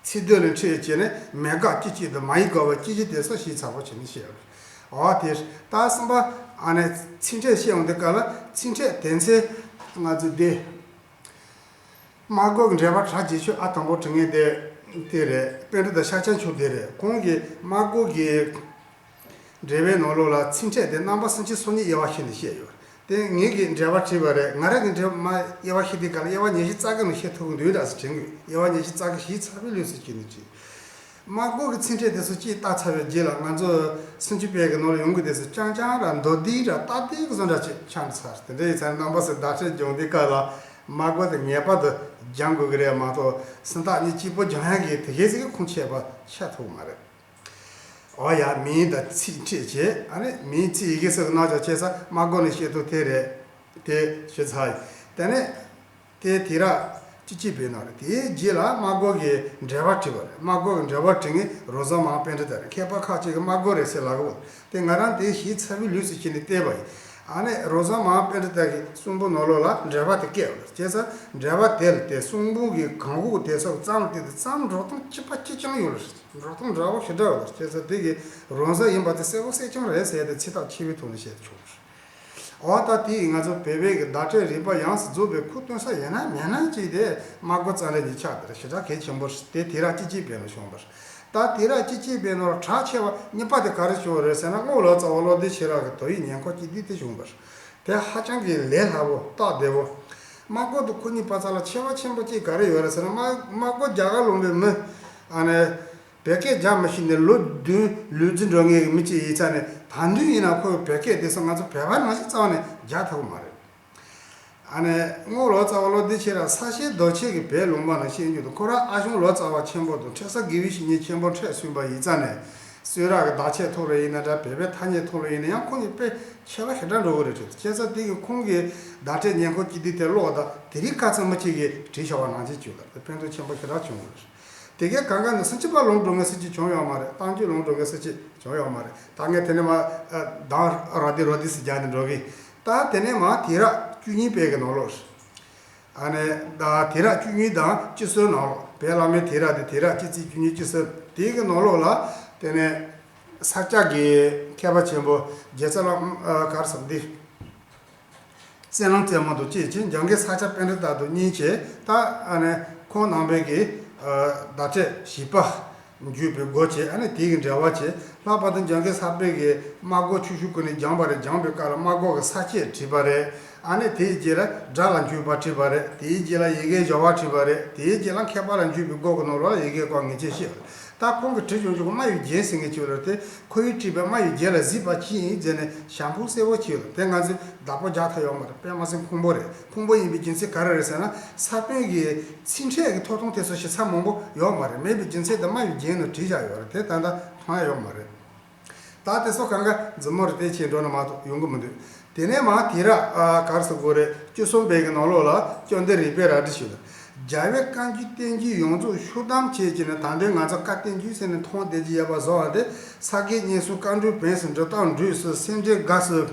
ཚིག་སྡུད་ལས་འཕྲོས་བྱས་ནས་མེད་དགག་གཅིག་གཅིག་དང་མ་ཡིག་དགག་པ་གཅིག་གཅིག་དེ་ཚོ་ཞིབ་ཚགས་པོ་བྱས་ནས་བཤད་པ་རེད། འོ་དེ་ད་གསུམ་པ་ཨ་ནི་ཚིག་ཕྲད་བཤད་ཡོང་དུས་སྐབས་ལ་ཚིག་ཕྲད་དོན་ཚན་ང་ཚོ་འདི། སྨྲ་སྒོ་གི་འགྲེལ་པ་གྲགས་ཆེ་ཤོས་ཨ་དང་པོ་བྲིས་མཁན་དེ་དེ་རེད། པཎྜི་ཏ་ཤཱཀྱ་མཆོག་དེ་རེད། ཁོང་གིས་སྨྲ་སྒོ་གི་འགྲེལ་པའི་ནང་ལོགས་ལ་ཚིག་ཕྲད་དེ་རྣམ་པ་སུམ་ཅུ་སོ་གཉིས་དབྱེ་བ་ཕྱེ་ནས་བཤད་ཡོད། དེ་ངེད་ཀྱིས་འགྲེལ་པ་བྲིས་པ་རེད། ང་རང་གིས་འགྲེལ་མ་དབྱེ་བ་ཕྱེ་དུས་སྐབས་ལ་དབྱེ་བ་ཉི་ཤུ་རྩ་གི་ནང་ཕྱེ་ཐུབ་ཀྱི་འདུག་ད་ཟེར་དྲན་གི་ཡོད། དབྱེ་བ་ཉི་ཤུ་རྩ་གི་ཞིབ་ཚགས་པའི་ལུགས་སུ་བྱས་ནས་བྲིས། དམག་སྒོ་གི་ཚིག་ཕྲད་དེ་ཚོ་གཅིག་བལྟས་ཚར་བའི་རྗེས་ལ། ང་ཚོ་སུམ་ཅུ་པའི་གི་ནང་ལ་ཡོང་གི་དེ་ཚོ་རྐྱང་རྐྱང་ར་མདོར་བསྡུས་ར་ལྟ་བསྡད་གི་བཟོ་འདྲ་ཅིག་ཆགས་ཚར། དེ་འདྲ་ཡིན་ཙང་རྣམ་པ་ཚོས་བརྡ་སྤྲོད་སྦྱོང་དུས་སྐབས་ལ་དམག་སྒོ་དེ་ངེས་པར་དུ་སྦྱང་དགོས་ཀྱི་རེད་མ་གཏོགས། སུམ་རྟགས་གཉིས་གཅིག་པོ་སྦྱང་ཡག་གི་དེ་གའི་ཟིག་གི་ཁུངས་ཆད་པ་ཆགས་ཐུབ་མ་རེད། འོ་ཡ། མིང་དང་ཚིག་ཕྲད་བྱས། ཨ་ནི་མིང་ཚིག་ཡི་གེ་སོགས་ཀྱི་རྣམ་གཞག་བྱས་ཙང་དམག་སྒོ་ནས་ཤེས་ཐུབ་དེ་རེད། དེ་ཞུས་ཚར་ཡིན། དེ་ནས་དེ་དུས་རབས་བཅུ་གཅིག་པའི་ནང་རེད། དེའི་རྗེས་ལ་དམག་སྒོ་གི་འགྲེལ་པ་བྲིས་པ་རེད། དམག་སྒོ་གི་འགྲེལ་པ་བྲིས་མཁན་རོ་ཟན་མའང་པཎྜི་ཏ་རེད། མཁས་པ་ཁ་ཅིག་གིས་དམག་སྒོ་རེད་ཟེར་ལབ་གི་འདུག་དེ་ང་རང་དེ་ཞིབ་ཚགས་པོའི་ལུགས་སུ་བྱས་ནས་བལྟས་པ་ཡིན། ཨ་ནི་རོ་ཟན་མའང་པཎྜི་ཏ་གི་གསུང་འབུམ་ནང་ལོགས་ལ་འགྲེལ་པ་དེ་བཀོད་ཡོད་རེད། བྱས་ཙང་འགྲེལ་པ་དེ་ལ་དེ་གསུང་འབུམ་གྱི་གང་གོ་དེ་སོགས་ཙམ་དེ་དེ་ཙམ་འགྲོ་སྟངས་གཅིག་པ་གཅིག་རྐྱང་ཡོད་རེད། འགྲོ་སྟངས་འདྲ་བོ་ཞེ་དྲག་ཡོད་རེད། བྱས་ཙང་དེ་གི་རོ་ཟན་ཡིན་པ་དེ་གསལ་པོ་གསལ་རྐྱང་རེད་ཟེར་ཏེ་ཚིག་ཐག་ཆོད་པོའི་ཐོག་ནས་བཤད་ཆོག་རེད། འོ་ད་དེ་ང་ཚོ་བོད་པའི་གི་བརྡ་སྤྲོད་རིག་པ་ཡོངས་སུ་རྫོགས་པའི་ཁུངས་སྟོན་ས་ཡིན་ན་མེད་ན་ཅིག་དེ་དམག་སྒོ་རྩ་འགྲེལ་གྱི་ཆ་དེ་རེད། ཞེ་དྲག་གལ་ཆེན་པོ་རེད། དེ་དུས་རབས་བཅུ་གཅིག་པའི་ནང་བྱུང་བ་རེད། ད་དུས་རབས་བཅུ་གཅིག་པའི་ནང་གྲགས་ཆེ་བ་གཉིས་པ་དེ་ག་རེ་བྱུང་བ་རེད་ཟེར་ན། རྔོག་ལོ་ཙཱ་བ་བློ་ལྡན་ཤེས་རབ་ཀྱི་དོ་ཡིག་ཉེར་མཁོ་བཅུ་བདུན་དེ་བྱུང་བ་རེད། དེ་ཧ་ཅང་གི་ལས་སླ་པོ་སྟབས་བདེ་པོ། དམག་སྒོ་དེ་ཁོ་གཉིས་བར་ལ་ཁྱད་པར་ཆེན་པོ་གཅིག་ག་རེ་ཡོད་རེད་ཟེར་ན། དམག་དམག་སྒོ་རྒྱ་གར་ལུང་པའི་མི། ཨ་ནི་བོད་སྐད་རྒྱག་མི་ཤེས་ནས་ལོ་བདུན་ལུས་རྩལ་འགྲོ་མཁན་གྱི་མི་གཅིག་ཡིན་ཙང་ནས། ད་དུང་ཡིན་ན་ཁོས་བོད་སྐད་དེ་ཚོ་ང་ཚོ་བོད་པ་ནང་བཞིན་རྩ་བ་ནས་རྒྱག་ཐུབ་ཀྱི་མ་རེད། ཨ་ནི་རྔོག་ལོ་ཙཱ་བ་བློ་ལྡན་ཤེས་རབ་ས་སྐྱའི་རྡོ་ཆས་ཀྱི་བོད་ལུང་པ་ནས་བཤད་རྒྱུ་དང་། ཁོ་རང་ཨ་ཞང་ལོ་ཙཱ་བ་ཆེན་པོ་དང་འཕྲལ་སེང་དགེ་བའི་བཤེས་གཉེན་ཆེན་པོ་འཕྲད་སོང་བ་ཡིན་ཙང་ནས། གསུང་རབ་ཀྱི་བརྡ་ཆད་ཐོག་ལ་ཡིན་ན་འདྲ། བོད་པའི་ཐ་སྙད་ཐོག་ལ་ཡིན་ན་ཡང་ཁོང་གཉིས་དཔེ་ཁྱད་པར་ཞེ་དྲག་འགྲོ་གི་རེད་དྲན། བྱས་ཙང་དེ་གི་ཁོང་གི་བརྡ་སྤྲོད་ཉེར་མཁོ་བཅུ་བདུན་དེ་ཀློག་དང་། དེ་རིང་ཁ་སང་མི་གཅིག་གིས་བྲིས་བཞག་པ་ནང་བཞིན་བྱུང་ལ། དེ་ཕན་ཐོགས་ཆེན་པོ་ཞེ་དྲག་བྱུང་ཡོད་རེད། དེ་གའི་གང་ག་ནས་སུམ་ཅུ་པ་ལུང་འགྲོ་མཁན་སུ་གཅིག་བྱུང་ཡོད་མ་རེད། རྟགས་འཇུག་ལུང་འགྲོ་མཁན་སུ་གཅིག་བྱུང་ཡོད་མ་རེད། ད་ངས་དེ་ནས་མ་གདངས་རོ་དེ་རོ་དེ་སུ་རྒྱག་ནས་འགྲོ་གི། ད་དེ་ནས་མ་དུས་རབས་བཅུ་གཉིས་པའི་གི་ནང་ལོགས། ཨ་ནི་ད་དུས་རབས་བཅུ་གཉིས་དང་བཅུ་གསུམ་ནང་ལོགས། བོད་བླ་མའི་དུས་རབས་དེ་དུས་རབས་གཅིག་ཚེས་བཅུ་གཉིས་བཅུ་གསུམ་དེའི་གི་ནང་ལོགས་ལ། དེ་ནས་ས་སྐྱ་གི་མཁས་པ་ཆེན་པོ་རྗེ་ཙཱ་བླ་ཨ་ག་རེ་ཟེར་འདི། བསོད་ནམས་རྩེ་མོ་དང་བཅས་ཀྱིས་འཇང་གི་ས་སྐྱ་པཎྜི་ཏ་དང་གཉིས་ཀྱིས། ད་ཨ་ནི་ཁོང་རྣམ་པའི་གི་ཨ་བརྡ་སྤྲོད་བཞི་པ་བརྒྱུད་པའི་སྒོ་བྱས། ཨ་ནི་དེའི་གི་འགྲེལ་པ་བྱས། ལྷག་པར་དུ་འཇང་གི་ས་པཎ་གྱིས་དམག་སྒོ་ཆུ་ཤུར་ཀུན་ནས་སྦྱངས་པ་རེད། སྦྱངས་པའི་སྐབས་ལ་དམག་སྒོ་གི་ས་བཅད་བྲིས་པ་རེད། ཨ་ནི་དེའི་རྗེས་ལ་སྒྲ་ལ་འཇུག་པ་བྲིས་པ་རེད། དེའི་རྗེས་ལ་ཡི་གེ་སྦྱོར་བ་བྲིས་པ་རེད། དེའི་རྗེས་ལ་མཁས་པ་ལ་འཇུག་པའི་སྒོ་གི་ནང་ལོགས་ལ་ཡི་གེ་སྐོར་ངེས་ཅན་བཤད་པ་རེད། ད་ཁོང་གིས་བྲིས་བྱུང་ཆོག་གི་རྨ་ཡུལ་རྒྱན་ཟེར་མཁན་ཅིག་ཡོད་རེད། དེ་ཁོ་བོས་བྲིས་པའི་རྨ་ཡུལ་རྒྱན་ལ་གཟིགས་པ་ཅི་ཡིན་ཟེར་ནས་ཞལ་འཕངས་གསལ་པོ་ཅིག་ཡོད་རེད། དེ་ང་ཚོས་བདག་པོ་རྒྱག་ཐུབ་ཡོད་མ་རེད། དཔེ་མ་སྲིད་ཕུང་པོ་རེད། ཕུང་པོ་ཡིན་པའི་རྒྱུ་མཚན་ག་རེ་རེད་ཟེར་ན། ས་པཎ་གྱི་ཚིག་ཕྲད་ཀྱི་ཐོབ་ཐང་དེ་ཚོ་ཞིབ་ཚགས་མང་པོ་ཡོད་མ་རེད། མེད་པའི་རྒྱུ་མཚན་དེ་རྨ་ཡུལ་རྒྱན་ནང་བྲིས་བཞག་ཡོད་རེད། དེ་ད་ལྟ་མཐོང་ཡ་ཡོད་མ་རེད། ད་དེ་ཚོ་གང་ག་མཛུབ་མོ་རེ་དེ་བྱས་འགྲོ་ན་མ་གཏོགས་ཡོང་གི་མི་འདུག་དེ་ནས་མ་དུས་རབས་ཨ་ག་རེ་ཟེར་དགོས་རེད། བཅུ་གསུམ་པའི་གི་ནང་ལོགས་ལ་བཅོམ་ལྡན་རིག་པའི་རལ་གྲི་ཞུ་ལ། རྒྱལ་བའི་བཀའ་འགྱུར་བསྟན་འགྱུར་ཡོངས་རྫོགས་ཤུགས་བསྡམས་བྱས་ཀྱི་ནི། ད་ལྟའི་ང་ཚོ་བཀའ་བསྟན་འགྱུར་ཟེར་ནས་མཐོང་བསྡད་ཀྱི་ཡོད་པ་བཟོ་བ་དེ། ས་དགེ་བསྙེན་ཟུར་བཀའ་འགྲོའི་བོན་ཟུར་འབྲི་སྟག་འགྲོས་ཟུར་སེ་འབྲས་དགའ་ཟུར།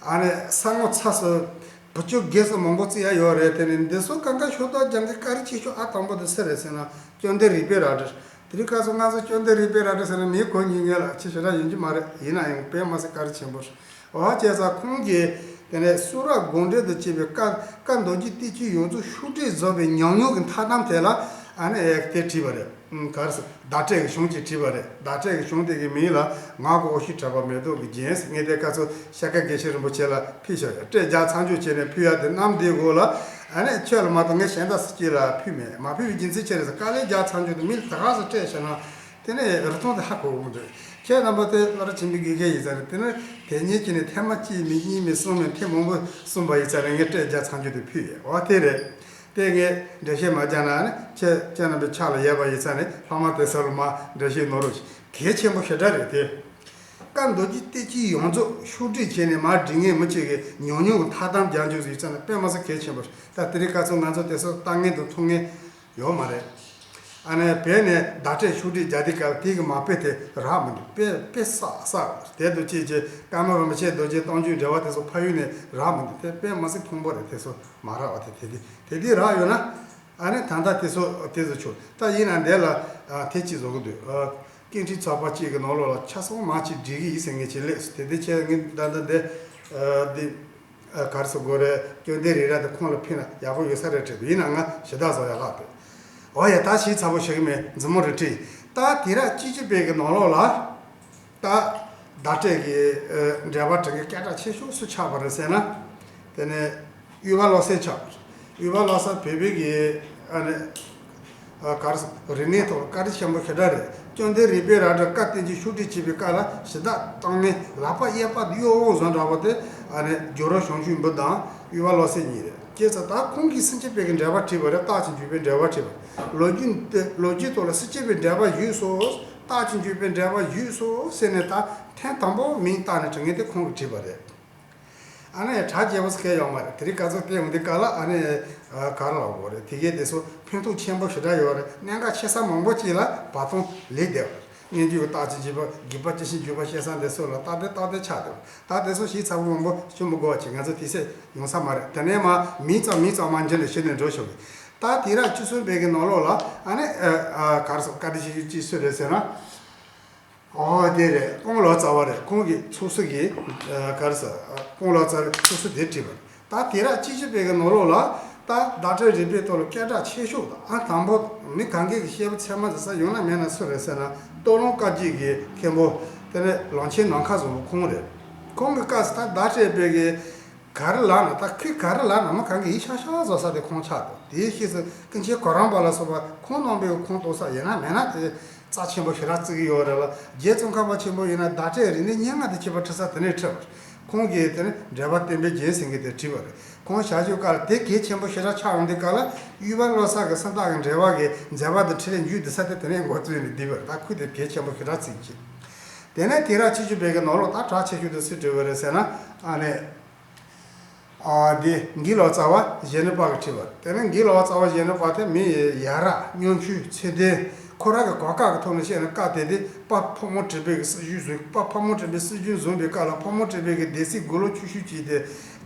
ཨ་ནི་ས་ངོ་ཚ་ཟུར། བུ་བཅོལ་དགེ་ཟུར་མང་པོ་བརྩི་ཡ་ཡོད་རེད། དེ་ནི་འདི་ཚོ་གང་ག་ཤོ་ཏོག་རྒྱང་གི་བཀའ་དྲིན་ཆེ་ཤོས་ཨ་དང་པོ་དེ་སུ་རེད་ཟེར་ན། བཅོམ་ལྡན་རིག་པའི་རལ་གྲི། དེ་རིང་ཁ་སང་ང་ཚོ་བཅོམ་ལྡན་རིག་པའི་རལ་གྲི་ཟེར་ན་མིང་གོ་མྱོང་མཁན་ལ་ཆེ་ཞེ་དྲག་ཡིན་གྱི་མ་རེད། ཡིན་ན་ཡང་དཔེ་མ་སྲིད་བཀའ་དྲིན་ཆེན་པོ་རེད། འོ་བྱས་ཙང་ཁོང་གིས་དེ་ནས་གསུང་རབ་དགོངས་འགྲེལ་དང་བཅས་པའི་བཀའ་བཀའ་མདོ་རྒྱུད་བསྟན་བཅོས་ཡོངས་རྫོགས་ཤུགས་སྒྲིལ་བཟོ་བའི་ཉམས་མྱོང་གི་མཐའ་དམ་དེ་ལ་ཨ་ནི་ཨེ་དེ་བྲིས་པ་རེད། ཨུམ། ག་རེ་ཟེར། བརྡ་སྤྲོད་ཀྱི་གཞུང་ཅིག་བྲིས་པ་རེད། བརྡ་སྤྲོད་ཀྱི་གཞུང་དེ་གི་མིང་ལ་ངག་གི་འོད་ཞུ་གྲགས་པ་མེ་ཏོག་གི་རྒྱན་ཟེར། ངས་དེ་སྐབས་སུ་ཤཱཀྱ་དགེ་བཤེས་རིན་པོ་ཆེ་ལ་ཕུལ་བཞག་ཡོད། སྤྲད་རྒྱག་མཚམས་འཇོག་བྱས་ནས་ཕུལ་ཡ་དེ་གནམ་བདེ་གོ་ལ། ཨ་ནི་ཁྱོད་ལ་མ་གཏོགས་ངས་གཞན་དག་སུ་གཅིག་ལ་ཕུལ་མེད། མ་ཕུལ་བའི་རྒྱུ་མཚན་ཅི་རེད་ཟེར། དཀའ་ལས་རྒྱག་མཚམས་འཇོག་དེ་མི་ལ་ད་ག་ཟེ་སྤྲད་བཞག་ན། དེ་ནས་རིན་ཐང་དེ་ཧ་གོ་གི་མི་འདུག་ཁྱེད་རྣམ་པ་དེ་སློབ་གྲྭ་ཆེན་པོའི་དགེ་རྒན་ཡིན་ས་རེད། དེ་ནས་དེ་ཉིད་ཀྱི་ནས་ཐེངས་མ་གཅིག་མིན་གཉིས་མིན་གསུམ་མིན་ཐེངས་མང་པོ་གསུངས་པ་ཡིན་ས་རེད། ངས་སྤྲད་རྒྱག་མཚམས་འཇོག་དེ་ཕུལ་ཡོད། འོ་དེ་རེད། དེ་ངས་འགྲེལ་བཤད་མ་རྒྱག་ན་ནི་ཁྱེད་ཁྱེད་རྣམ་པའི་ཕྱག་ལ་ཡོད་པ་ཡིན་ས་ནས་ལྷག་མ་དེ་ཚོ་ལ་མ་འགྲེལ་བཤད་གནང་རོགས་ཞེས། གལ་ཆེན་པོ་ཞེ་དྲག་རེད་དེ། བཀའ་མདོ་རྒྱུད་བསྟན་བཅོས་ཡོངས་རྫོགས་ཤུགས་སྒྲིལ་བྱས་ནས་མར་འབྲི་མཁན་མི་གཅིག་གི་ཉམས་མྱོང་གི་མཐའ་དམ་རྒྱག་འཇུག་ཡིན་ས་ནས་དཔེ་མ་སྲིད་གལ་ཆེན་པོ་རེད། ད་དེ་རིང་ཁ་སང་ང་ཚོ་དེ་ཚོ་ལྟ་མཁན་དང་མཐོང་མཁན་ཡོད་མ་རེད། ཨ་ནི་བོད་ནས་བརྡ་སྤྲོད་ཤུགས་སྒྲིལ་རྒྱག་དུས་སྐབས་ལ་དེ་གི་མ་དཔེ་དེ་རག་མི་འདུག་དཔེ་དཔེ་བསགས་བསགས་དེ་དུས་ཅིག་ཅིག་ཀརྨ་པ་མི་ཕྱེད་རྡོ་རྗེ་རྟགས་འཇུག་འགྲེལ་པ་དེ་ཚོ་ཕ་ཡུལ་ནས་རག་མི་འདུག་དེ་དཔེ་མ་སྲིད་ཕུང་པོ་རེད། དེ་ཚོ་མ་རག་པ་དེ་དེ་དུས་དེ་དུས་རག་ཡོད་ན། ཨ་ནི་ད་ལྟ་དེ་ཚོ་དེ་ཚོ་ཆོག་ད་ཡིན་ན་འདི་ལ་ཨ་དེ་གཅིག་བཟོ་གི་འདུག་ཨ་སྐད་འཕྲིན་ཚོགས་པ་གཅིག་གི་ནང་ལོགས་ལ་ཆ་ཚང་མ་གཅིག་སྒྲིག་གི་ཡིན་ཟེར་མཁན་ཅིག་སླེབས་སོང་། དེ་དུས་ཁྱེད་ངས་ད་ལྟ་འདི་ཨ་འདི། ཨ་ག་རེ་ཟེར་དགོས་རེད། བཅོམ་ལྡན་རིག་རལ་དེ་ཁོང་ལ་ཕུལ་ན་ཡག་པོ་ཡོད་ས་རེད་དྲན་འདུག་ཡིན་ན་ང་ཞེ་དྲག་བཟོ་ཡག་ལྷག་འདུག་འོ་ཡ། ད་ཞིབ་ཚགས་པོ་ཞུ་གི་མེད། མཛུབ་མོ་རེ་བྲིས། ད་དུས་རབས་བཅུ་གཅིག་པའི་གི་ནང་ལོགས་ལ་ད་བརྡ་སྤྲོད་ཀྱི་ཨ་འགྲེལ་པ་འབྲི་མཁན་སྐད་གྲགས་ཆེ་ཤོས་སུ་ཆགས་པ་རེད་ཟེར་ན། དེ་ནས་དབུས་པ་བློ་གསལ་ཆགས་པ་རེད། དབུས་པ་བློ་གསལ་བོད་པའི་གི་ཨ་ནི་ཨ་ག་རེ་ཟེར། རིག་གནས་ཐོག་བཀའ་དྲིན་ཆེན་པོ་ཞེ་དྲག་རེད། བཅོམ་ལྡན་རིག་པའི་རལ་གྲིར་བཀའ་བསྟན་ཅིང་ཕྱོགས་སྒྲིག་བྱེད་པའི་སྐབས་ལ་གཞི་བདག་བཏང་སྙོམས་ལག་པ་གཡས་པ་གཡོན་འོག་བཟོ་འདྲ་བོ་དེ་ཨ་ནི་ཇོ་རུ་བྱང་ཆུབ་འབུམ་དང་དབུས་པ་བློ་གསལ་གཉིས་རེད། བྱས་ཙང་ད་ཁོང་གིས་སུམ་ཅུ་པའི་གི་འགྲེལ་པ་བྲིས་པ་རེད། རྟགས་ཀྱི་འཇུག་པའི་འགྲེལ་པ་བྲིས་པ་རེད། ལོ་རྒྱུས་དེ་ལོ་རྒྱུས་ཐོག་ལ་སུམ་ཅུ་པའི་འགྲེལ་པ་བཞུགས་སོ། རྟགས་ཀྱི་འཇུག་པའི་འགྲེལ་པ་བཞུགས་སོ་ཟེར་ནས་ད་ཐེངས་དང་པོ་མིང་བཏགས་ནས་དྲི་ངན་དེ་ཁོང་གིས་བྲིས་པ་རེད། ཨ་ནི་གྲགས་ཆེ་བོ་སྐད་ཡོད་མ་རེད། དེ་རིང་སྐབས་སུ་བལྟས་ཡོང་དུས་སྐབས་ལ་ཨ་ནི་ག་རེ་ལབ་དགོས་རེད། དེ་གས་དེ་ཚོ་ཕན་ཐོགས་ཆེན་པོ་ཞེ་དྲག་ཡོད་རེད། གནད་འགག་ཆེ་ས་མང་པོ་ཅིག་ལ་བར་སྟོང་ལས་བསྡད་པ་རེད། སྔོན་འཇུག་གི་རྟགས་ཀྱི་འཇུག་པ་དགོས་པ་ཇི་བཞིན་འཇུག་པ་བཤད་ས་འདི་ཚོ་ལ་རྟགས་དེ་རྟགས་དེ་ཆགས་འདུག་ད་དེ་ཚོ་ཞིབ་ཚགས་པོ་མང་པོ་ཞུ་མི་དགོས་པ་ཅིག་ང་ཚོ་དུས་ཚོད་ཡོང་ས་མ་རེད། དེ་ནས་མ་མིང་ཙམ་མིང་ཙམ་མ་འགྱུར་ནས་ཞུ་ནས་འགྲོ་ཆོག་གི། ད་དུས་རབས་བཅུ་གསུམ་པའི་གི་ནང་ལོགས་ལ་ཨ་ནི་ཨ་ཨ་ག་རེ་ཟེར་བཀའ་དྲིན་ཆེ་ཞུ་ཅིག་སུ་རེད་ཟེར་ན། ཨོ་དེ་རེད། སྤང་ལོ་ཙཱ་བ་རེད། ཁོང་གི་ཚོགས་གཙོ་གི་ཨ་ག་རེ་ཟེར་སྤང་ལོ་ཙཱ་བའི་ཚོགས་གཙོ་དེ་བྲིས་པ་རེད། ད་དུས་རབས་བཅུ་བཞི་པའི་གི་ནང་ལོགས་ལ་ད་བརྡ་སྤྲོད་རིག་པའི་ཐོག་ལ་སྐད་གྲགས་ཆེ་ཤོས་དང་ཨ་དང་པོ་མི་གང་གས་ཀྱི་ཤེས་པ་ཚད་མ་ཟེར་ས་ཡོང་ན་མེད་ན་སུ་རེད་ཟེར་ན་སྟོད་ལུང་བཀའ་བརྒྱུད་ཀྱི་མཁན་པོ་དེ་ནས་ལམ་ཆེན་ནམ་མཁའ་བཟང་པོ་ཁོང་རེད། ཁོང་གི་སྐབས་སུ་ད་བརྡ་སྤྲོད་པའི་གི་ག་རེ་ལབ་ན་ད་ཁོས་ག་རེ་ལབ་ན་མི་གང་གིས་ཡིད་ཤག་ཤག་བཟོ་ས་དེ་ཁོང་ཆགས་འདུག་དེའི་ཕྱིས་སུ་ཀུན་མཁྱེན་གོ་རམས་པ་ལ་སོགས་པ་ཁོང་རྣམ་པས་ཁུངས་གཏུགས་ས་ཡིན་ན་མེད་ན་དེ་རྩ་ཆེན་པོ་ཞེ་དྲག་བརྩི་གི་ཡོད་རེད་ལ། རྗེ་ཙོང་ཁ་པ་ཆེན་པོ་ཡིན་ན་བརྡ་སྤྲོད་རིག་གནས་སྙན་ངག་དེ་ཁྱད་པར་འཕྲད་ས་དེ་ནས་འཕྲད་པ་རེད། ཁོང་གིས་དེ་ནི་འགྲེལ་པ་བསྟན་པའི་རྒྱན་ཟེར་མཁན་དེ་བྲིས་པ་རེད། ཁོང་བྱ་སྤྱོད་སྐབས་ལ་དེ་གལ་ཆེན་པོ་ཞེ་དྲག་ཆགས་ཡོང་དུས་སྐབས་ལ་དབུས་པ་བློ་གསལ་གྱི་སུམ་རྟགས་ཀྱི་འགྲེལ་པ་གི་མཛད་པ་དེ་འཕྲིན་ལས་མཇུག་བསྡུ་ས་དེ་དེ་ནས་འགོ་བཙུགས་ནས་བསྡུས་པ་རེད། ད་ཁོས་དེ་གལ་ཆེན་པོ་ཞེ་དྲག་བརྩིས་ཀྱི། དེ་ནས་དུས་རབས་བཅུ་བཞི་པའི་གི་ནང་ལོགས་ད་གྲགས་ཆེ་ཤོས་དེ་སུས་བྲིས་པ་རེད་ཟེར་ན་ཨ་ནི། ཨ་འདི་དགེ་ལོ་ཙཱ་བ་བཞེས་ནོར་པ་གིས་བྲིས་པ་རེད། དེ་ནས་དགེ་ལོ་ཙཱ་བ་བཞེས་ནོར་པ་དེ་མི་ཡི་ཡ་རབས་སྙན་ཞུ་ཚད་ལྡན་ཁོ་རང་གི་གོ་སྐབས་ཀྱི་ཐོག་ནས་བཤད་ན་སྐབས་དེ་དུས་དཔལ་ཕག་མོ་གྲུ་པའི་གི་སྲིད་བྱུས་བཟུང་། དཔལ་ཕག་མོ་གྲུ་པའི་སྲིད་བྱུས་བཟུང་བའི་སྐབས་ལ་ཕག་མོ་གྲུ་པའི་གི་སྡེ་སྲིད་དགུང་ལོ་བཅུ་བཞི་བྱས་ཏེ་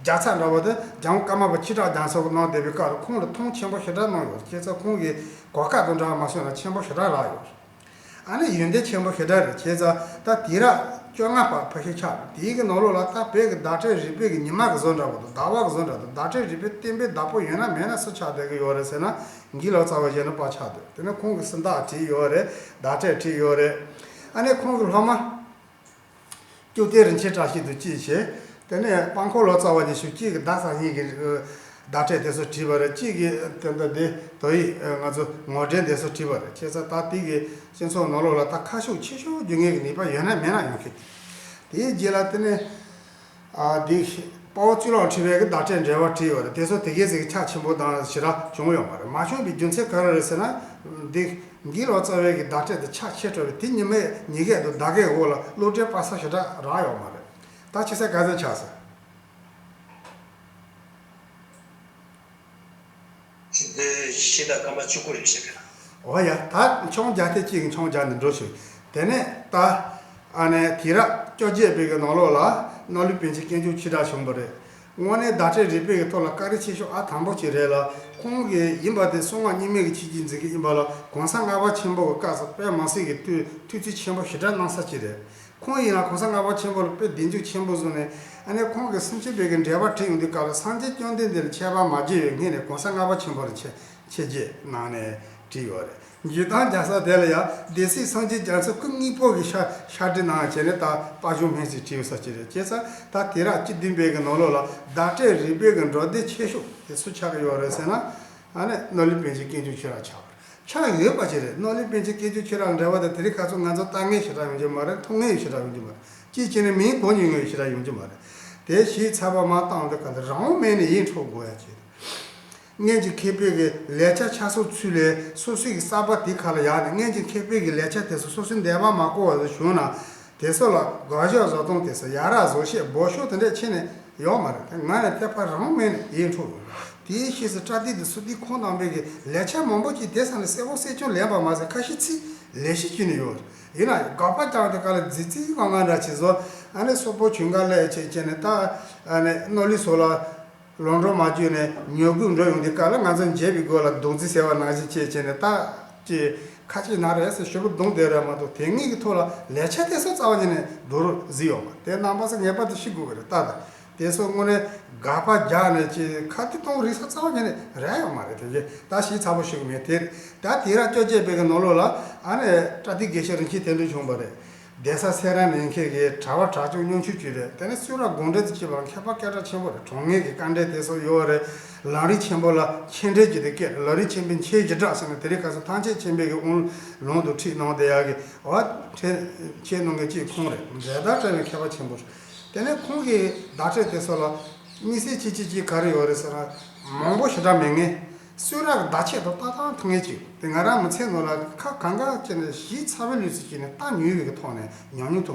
རྒྱལ་ཚབ་འདྲ་བོ་དེ་རྒྱལ་དབང་ཀརྨ་པ་ཆོས་གྲགས་རྒྱ་མཚོ་གིས་གནང་བསྡད་པའི་སྐབས་ལ་ཁོང་ལ་མཐོང་ཆེན་པོ་ཞེ་དྲག་གནང་ཡོད། བྱས་ཙང་ཁོང་གི་གོ་སྐབས་དང་འདྲ་མ་སོང་ན་ཆེན་པོ་ཞེ་དྲག་རག་ཡོད། ཨ་ནི་ཡོན་ཏན་ཆེན་པོ་ཞེ་དྲག་རེད། བྱས་ཙང་ད་དུས་རབས་བཅོ་ལྔ་པ་ཕལ་ཆེར་ཆགས་རེད། དེའི་གི་ནང་ལོགས་ལ་ད་བོད་ཀྱི་བརྡ་སྤྲོད་རིག་པའི་གི་ཉི་མ་གི་བཟོ་འདྲ་པོ་དང་ཟླ་བ་གི་བཟོ་འདྲ་དང་བརྡ་སྤྲོད་རིག་པའི་བསྟན་པའི་བདག་པོ་ཡོད་ན་མེད་ན་སུ་ཆགས་བསྡད་ཀྱི་ཡོད་རེད་ཟེར་ན་དགེ་ལོ་ཙཱ་བ་བཞེས་ནོར་པ་ཆགས་འདུག་དེ་ནས་ཁོང་གིས་སུམ་རྟགས་བྲིས་ཡོད་རེད། བརྡ་སྤྲོད་བྲིས་ཡོད་རེད། ཨ་ནི་ཁོང་གི་སློབ་མ། ཀྱོག་ཏའི་རིན་ཆེན་བཀྲ་ཤིས་དང་གཅིག་བྱས། དེ་ནས་དཔལ་འཁོར་ལོ་ཙཱ་བ་གཉིས་ཤོག་གཅིག་གིས་བརྡ་གསར་རྙིང་གི་བརྡ་སྤྲོད་དེ་ཚོ་བྲིས་པ་རེད། གཅིག་གིས་དེ་འདྲ་དེ་དོ་ཡིག་ང་ཚོ་ངོ་སྤྲོད་དེ་ཚོ་བྲིས་པ་རེད། བྱས་ཙང་ད་དེ་གི་སྤྱི་ཚོགས་ནང་ལོགས་ལ་ད་ཁ་ཕྱོགས་ཆེ་ཤོས་རྒྱུ་ངེས་ཀྱི་ནུས་པ་ཡོད་ན་མེད་ན་ཡོང་གི། དེའི་རྗེས་ལ་དེ་ནས་ཨ་དེ་དཔའ་བོ་གཙུག་ལག་ཁྲི་པའི་གི་བརྡ་སྤྲོད་འགྲེལ་པ་བྲིས་ཡོད་རེད། དེ་ཚོ་དེ་གའི་ཟིག་ཁྱབ་ཆེན་པོ་དང་ཞེ་དྲག་བྱུང་ཡོད་མ་རེད། མ་བྱུང་བའི་རྒྱུ་མཚན་ག་རེ་རེད་ཟེར་ན་འདི། དགེ་ལོ་ཙཱ་བའི་གི་བརྡ་སྤྲོད་དེ་ཆ་ཆེ་སྤྲོ་བའི་དེ་ཉི་མའི་ཉི་གེ་དང་ཟླ་གེ་འོག་ལ་བློ་གྲོས་སྤར་ས་ཞེ་དྲག་རག་ཡོད་མ་རེད། ད་ཆེ་ས་ག་ཚོད་ཆགས་སོང་། ཆུ་ཚོད་བཞི་དང་སྐར་མ་བཅུ་དགུ་རེད་ཤག་གི། འོ་ཡ། ད་འཆར་སྒོ་བརྒྱབ་སྟེ་གཅིག་གི་འཆར་སྒོ་བརྒྱབ་ནས་འགྲོ་ཞིག་དེ་ནས་ད་ཨ་ནི་དུས་རབས་བཅོ་བརྒྱད་པའི་གི་ནང་ལོགས་ལ་རྣམ་གླིང་པཎ་ཆེན་དཀོན་མཆོག་ཆོས་གྲགས་བྱུང་བ་རེད། དངོས་གནས་བརྡ་སྤྲོད་རིག་པའི་གི་ཐོག་ལ་བཀའ་དྲིན་ཆེ་ཤོས་ཨ་དང་པོ་ཅིག་རེད་ལ། ཁོང་གིས་ཡིན་པ་དེ་གསང་སྔགས་རྙིང་མའི་གི་ཆོས་བརྒྱུད་འཛིན་མཁན་ཡིན་པ་ལ་གོང་ས་ལྔ་པ་ཆེན་པོ་གི་སྐབས་སུ་དཔེ་མི་སྲིད་ཀྱི་ཐུགས་ཐུགས་བརྩེ་ཆེན་པོ་ཞེ་དྲག་གནང་ས་ཅིག་རེད། ཁོང་ཡིན་ན་གོང་ས་ལྔ་པ་ཆེན་པོ་ལ་དཔེ་གདེང་འཇོག་ཆེན་པོ་བཟུང་ནས་ཨ་ནི་ཁོང་གིས་སུམ་ཅུ་པའི་གི་འགྲེལ་པ་བྲིས་ཡོང་དུས་སྐབས་ལ་སངས་རྒྱས་བཅོམ་ལྡན་འདས་ལ་མཆོད་པ་མ་བརྗོད་པའི་སྔོན་ནས་གོང་ས་ལྔ་པ་ཆེན་པོ་ལ་མཆོད་མཆོད་བརྗོད་གནང་ནས་བྲིས་ཡོད་རེད། འཇུག་ལྡང་རྒྱལ་ས་དེ་ལ་ཡང་སྡེ་སྲིད་སངས་རྒྱས་རྒྱ་མཚོ་སྐུ་དངོས་པོ་གི་ཕྱག་ཕྱག་བྲིས་གནང་བྱས་ནས་ད་དཔལ་འབྱོར་སྨན་ཟེར་བྲིས་ཡོད་ས་ཅིག་རེད། བྱས་ཙང་ད་དུས་རབས་བཅུ་བདུན་པའི་གི་ནང་ལོགས་ལ་བརྡ་སྤྲོད་རིག་པའི་གི་འགྲོ་སྡེ་ཆེ་ཤོས་དེ་སུ་ཆགས་ཀྱི་ཡོད་རེད་ཟེར་ན་ཨ་ནི་རྣམ་གླིང་པཎ་ཆེན་དཀོན་མཆོག་ཆོས་གྲགས་ཆགས་པ་རེད། ཆགས་ཡོད་པ་ཅིག་རེད། རྣམ་གླིང་པཎ་ཆེན་དཀོན་མཆོག་ཆོས་གྲགས་འདྲ་བ་དང་དེ་རིང་ཁ་སང་ང་ཚོ་ལྟ་མཁན་ཞེ་དྲག་ཡོང་རྒྱུ་མ་རེད། མཐོང་མཁན་ཞེ་དྲག་ཡོང་རྒྱུ་མ་རེད། གཅིག་བྱས་ན་མིང་གོ་མྱོང་མཁན་ཞེ་དྲག་ཡོང་རྒྱུ་མ་རེད། དེ་ཞིག་ཚད་པ་མར་བཏང་དུས་ག་ལ་རང་དབང་མེད་ནས་ཡིད་འཕྲོག་དགོས་ཡ་ཅིག་རེད། སྔོན་གྱི་མཁས་པའི་གི་ལེགས་ཆ་ཆགས་སོང་ཚུལ་ལས་སོ་སོའི་གི་གསར་པ་དེ་ཁ་ལ་ཡར་ནས་སྔོན་གྱི་མཁས་པའི་གི་ལེགས་ཆ་དེ་ཚོ་སོ་སོའི་འདོད་པ་མ་གོ་བ་ཞིག་བྱུང་ན། དེ་ཚོ་ལ་དགག་བཞག་བཟོ་སྟངས་དེ་ཚོ་ཡ་རབས་བཟོ་ཤེས་འབོར་ཤོག་དེ་འདྲས་ཕྱིན་ནས་ཡོད་མ་རེད། དེ་ང་ནས་ཐད་པ་རང་མེད་ནས་ཡིད་འཕྲོག་ཡོང་། དེའི་ཕྱིས་སུ་པྲ་ཏི་དེ་ཚོ་དེ་ཁོང་རྣམ་པའི་གི་ལེགས་ཆ་མང་པོ་ཅིག་དེ་ས་ནས་གསལ་པོ་གསལ་རྐྱང་ལེན་པ་མ་ཟད་ཁ་ཤས་ཚིག་ལེགས་ཤིག་བྱས་ནས་ཡོད་རེད། ཡིན་ན་དགག་པ་བརྒྱབ་དེ་ག་ལ་རྫི་རྫི་ངང་ངང་འདྲ་ཅིག་བཟོ། ཨ་ནི་སོག་པོ་ཆུང་ག་ལས་བྱས་བྱས་ནས་ད་ཨ་ནི་རྣམ་གླིང་སོགས་ལ། ལམ་འགྲོ་མ་བཅུག་ནས་ཉོ་དགོས་འགྲོ་ཡོང་དུས་སྐབས་ལ་ང་ཚོ་འཇལ་བའི་སྒོ་ལ་རྡོག་རྫིས་ཟེར་བ་ནང་བཞིན་བྱས་བྱས་ནས་ད་ཅི་ཁ་ཅིག་ན་རེ་ཟེར་ཞེ་པོ་རྡུང་བསྡད་རེད་མ་གཏོགས་དེ་སྔོན་གྱི་ཐོག་ལ་ལས་བྱ་དེ་ཚོ་རྩ་བ་ཉིད་ནས་འགྲོ་རུ་གཟིགས་ཡོད་མ་རེད། དེ་རྣམ་པ་ཚོ་ངེས་པར་དུ་ཤེས་དགོས་ཀྱི་རེད། ད་ད་དེ་ཚོ་དངོས་གནས་དགག་པ་རྒྱག་ནས་ཅི་ཁ་གཏད་གཏོང་རིགས་ཚོ་རྩ་བ་ཉིད་ནས་རག་ཡོད་མ་རེད། དེ་གས་ད་ཞིབ་ཚགས་པོ་ཞུ་གི་མེད་དེ། ད་དུས་རབས་བཅོ་བརྒྱད་པའི་གི་ནང་ལོགས་ལ་ཨ་ནི་པྲ་ཏི་དགེ་བཤེས་རིན་ཆེན་དོན་གྲུབ་བྱུང་བ་རེད། གདན་ས་སེ་ར་ནས་མཁན་གྱི་གྲྭ་པ་གྲྭ་ཆུང་ཉུང་ཤོས་ཅིག་རེད། དེ་ནས་གསུང་རབ་དགོངས་འགྲེལ་དུ་བྱས་པ་ལ་མཁས་པ་སྐད་གྲགས་ཆེན་པོ་རེད། གྲོང་ངེར་གྱི་དཀའ་འགྲེལ་དེ་སོགས་ཡོད་རེད། ལམ་རིམ་ཆེན་པོ་ལ་མཁྱེན་འགྲེལ་གྱི་དེ་སྐད། ལམ་རིམ་ཆེན་པོའི་མཁྱེན་གྱི་གྲགས་ཟེར་ནས་དེ་རིང་ཁ་སང་ཐམས་ཅད་མཁྱེན་པའི་གི་དབང་ལུང་དུ་ཁྲིད་གནང་བསྡད་ཡག་གི་འོ་ཁྲིད་གནང་མཁན་གཅིག་ཁོང་རེད། འགྲེལ་བརྡ་སྤྲད་པའི་མཁས་པ་ཆེན་པོ་རེད། དེ་ནས་ཁོང་གི་བརྡ་ཁྲིད་དེ་སོགས་ལ་དམིགས་བསལ་ཅིག་ཅིག་ཅིག་ག་རེ་ཡོད་རེད་ཟེར་ན་མང་པོ་ཞེ་དྲག་མེད་ངེས། གསུང་རབ་བརྡ་ཆད་དུ་ལྟ་སྟངས་མཐོང་ངེས་ཅིག་དེ་ང་རང་མི་ཚེ་ནང་ལ་ཁ་གང་ག་ཅིག་ནས་ཞིབ་ཚགས་པོའི་ལུས་སུ་ཅིག་ནས་ལྟ་མྱོང་བའི་གི་ཐོག་ནས་ཉམས་མྱོང་ཐོག་